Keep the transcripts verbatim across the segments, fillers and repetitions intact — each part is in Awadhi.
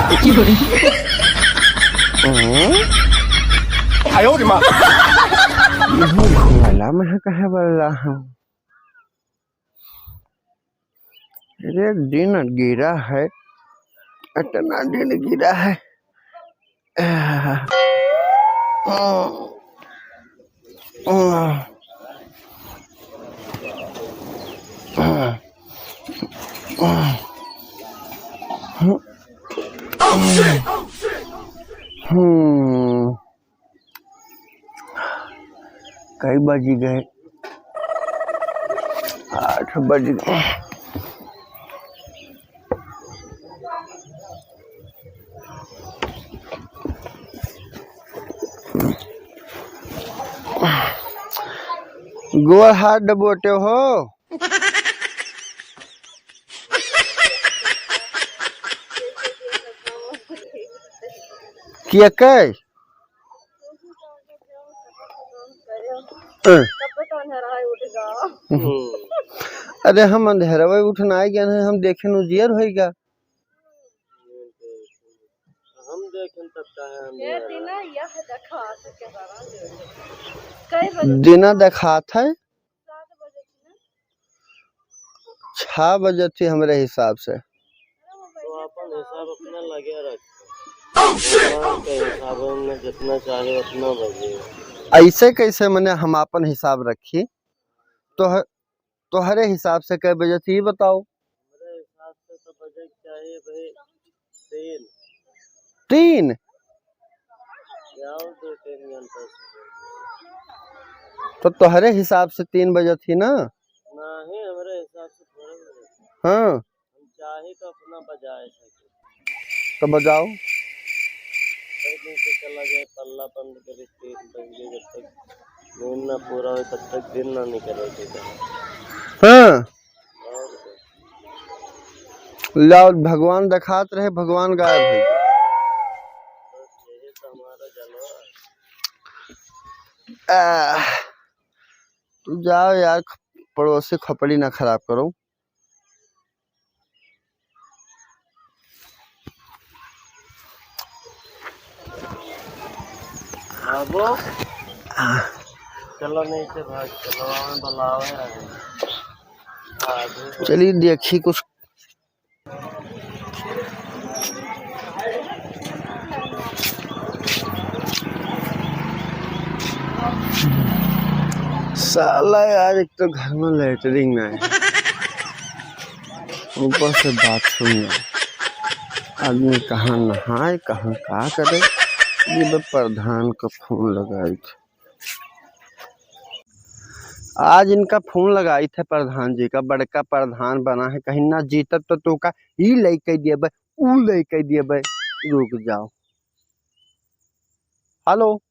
हम्म? आयो रे माँ। नहीं, घुंघला में है, कहे वाला हूँ। अरे दिन गिरा है, इतना दिन गिरा है। हम्म। कई बज गए? आठ बज गए। गोड़ हाथ दबोटे हो। किया कई? अ। अरे हम अंधेरवे उठना आइ गए हैं, हम देखे उजियर होइगा। हम देखें तब का है, हम ये नहीं तीनों यह देखा सके बाबा। कई बजे? दिना देखात है। सात बजे थी ना? छह बजे थी हमरे हिसाब से। तो अपन हिसाब अपना लगे रख। भगवान के हिसाब में जितना चाहे उतना बजे। ऐसे कैसे मने हम अपन हिसाब रखी? तो तोहरे हिसाब से कै बजे थी, ई बताओ। हमरे हिसाब से तो बजे के चाहिए भाई तीन। तीन? जाओ दो तीन घंटा से। तो तोहरे हिसाब से तीन बजे थी ना? नहीं, हमरे हिसाब से थोड़े बजे थी। हाँ। हम चाहे तो अपना बजाए सके। तो बजाओ। कई दिन से चला जाए, पल्ला बंद करे, पेट बन गए, जब तक नींद ना पूरा हो, तब तक दिन ना निकले के कहा। हाँ। और क्या? लाओ, भगवान देखात रहे, भगवान गायब हो गए। बस यही तो हमारा जलवा है। आह, तू जाओ यार, ख-, पड़ोसी खोपड़ी ना खराब करो। बाबू, हाँ। चलो नहीं से भाग, चलो, हमें बुलावे हैं। हाँ, अभी चलिए, देखी कुछ। साला यार, एक तो घर में लेटरिन ना है, ऊपर से बाथरूम ना। आदमी कहाँ नहाए, कहाँ का करे। ये बे प्रधान का फोन लगाई थे। आज इनका फोन लगाई थे प्रधान जी का, बड़का प्रधान बना है, कहीं ना जीतब तो तू का ई लइके देबे, ऊ लइके देबे। रुक जाओ। हेलो,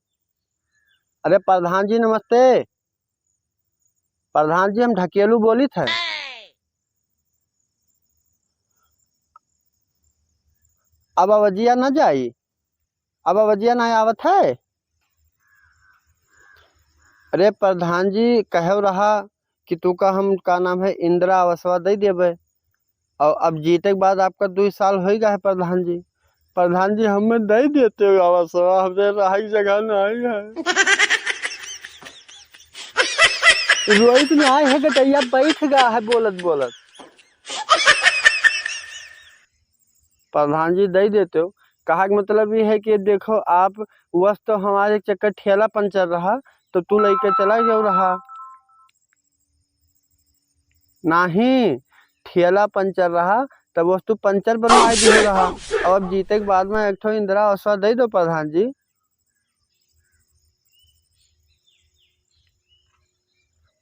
अरे प्रधान जी नमस्ते। प्रधान जी, हम ढकेलू बोलित है। अब आवाजिया ना जाई, अब आवाजिया ना आवत है। अरे प्रधान जी, कहे रहा कि तू का हम, का नाम है, इंदिरा आवासवा दे देबे। और अब जीते के बाद आपका दो साल होइगा है प्रधान जी। प्रधान जी, हमें दे देते हो आवासवा, हमरे रहे के जगह नहीं है। रोहित में आए है गटैया बैठ गया है बोलत बोलत। प्रधान जी दे देते हो, कहा के मतलब ये है कि देखो आप, वस तो हमारे चक्कर ठेला पंचर रहा, तो तू लेके चला गया रहा। नाही, ठेला पंचर रहा, तब वस्तु पंचर बनवाए दिए रहा। और अब जीते के बाद में एक ठो इंदिरा आवास दे दो प्रधान जी।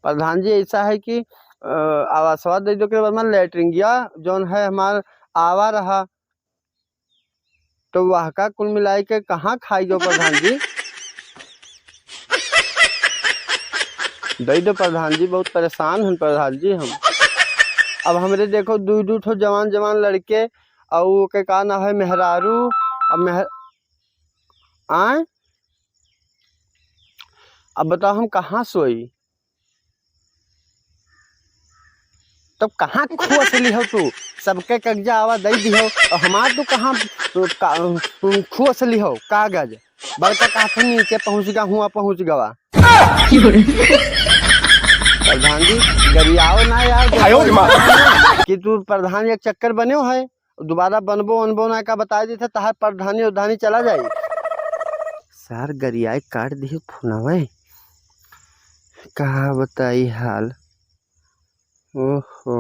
प्रधान जी, ऐसा है कि, अ, आवासवा दे दो के बाद में लेटरिंगिया जौन है हमार आवा रहा, तो वह का कुल मिलाई के कहाँ खाई जाओ प्रधान जी? दे दो प्रधान जी, बहुत परेशान हैं प्रधान जी हम। अब हमरे देखो दू दू ठो जवान जवान लड़के, और ओके का ना है मेहरारू, अब मेहर-, आए? अब बताओ हम कहाँ सोई? तब कहाँ खोस लिहो तू? सबके कगजा आवा दई दिहो, और हमार तू कहाँ, का, खोस लिहो कागज? बड़का कहत है नीचे पहुँच गा, हुआ पहुँच गवा। प्रधान जी, गरियाओ ना यार, आयो रे माँ। कि तू प्रधान एक चक्कर बन्यो है, दोबारा बनबो अनबो ना का बताई देते, तहार प्रधानी उधानी चला जाई। सार गरियाए काट दिहे फोनवे, का बताई हाल। ओहो,